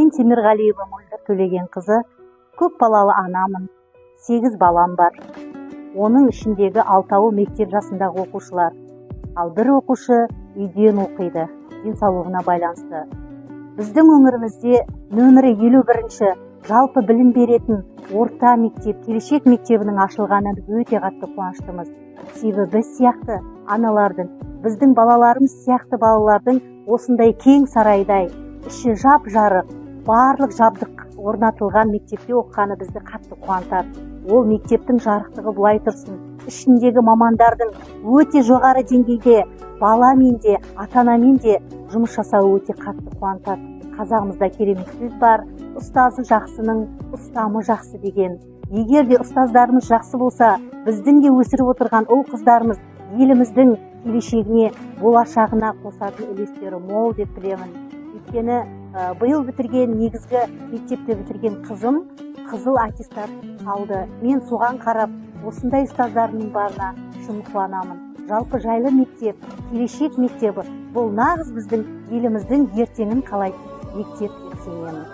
Мен Темірғалиева Мөлдір Төлегенқызы, көп балалы анамын. Сегіз балам бар. Оның ішіндегі алтауы мектеп жасындағы оқушылар. Ал бір оқушы үйден оқиды, денсаулығына байланысты. Біздің өңірімізде нөмірі 51-ші жалпы білім беретін орта мектеп, Келешек мектебінің ашылғанына өте қатты қуаныштымыз. Себебі біз сияқты аналардың, біздің балаларымыз сияқты балалардың осындай кең сарайдай, іші жап жарық, барлық жабдық орнатылған мектепте оқығаны бізді қатты қуантады. Ол мектептің жарықтығы былай тұрсын, ішіндегі мамандардың өте жоғары деңгейде баламен де, ата анамен де жұмыс жасауы өте қатты қуантады. Қазағымызда керемет сөз бар: «Ұстазы жақсының ұстамы жақсы» деген. Егер де ұстаздарымыз жақсы болса, біздің де өсіріп отырған ұл қыздарымыз еліміздің келешегіне, болашағына қосатын үлестері мол деп білемін. Өйткені биыл бітірген, негізгі мектепті бітірген қызым қызыл аттестат алды. Мен соған қарап, осындай ұстаздарымның барына шын қуанамын. Жалпы, жайлы мектеп, Келешек мектебі бұл нағыз біздің еліміздің ертеңін қалайтын мектеп деп сенемін.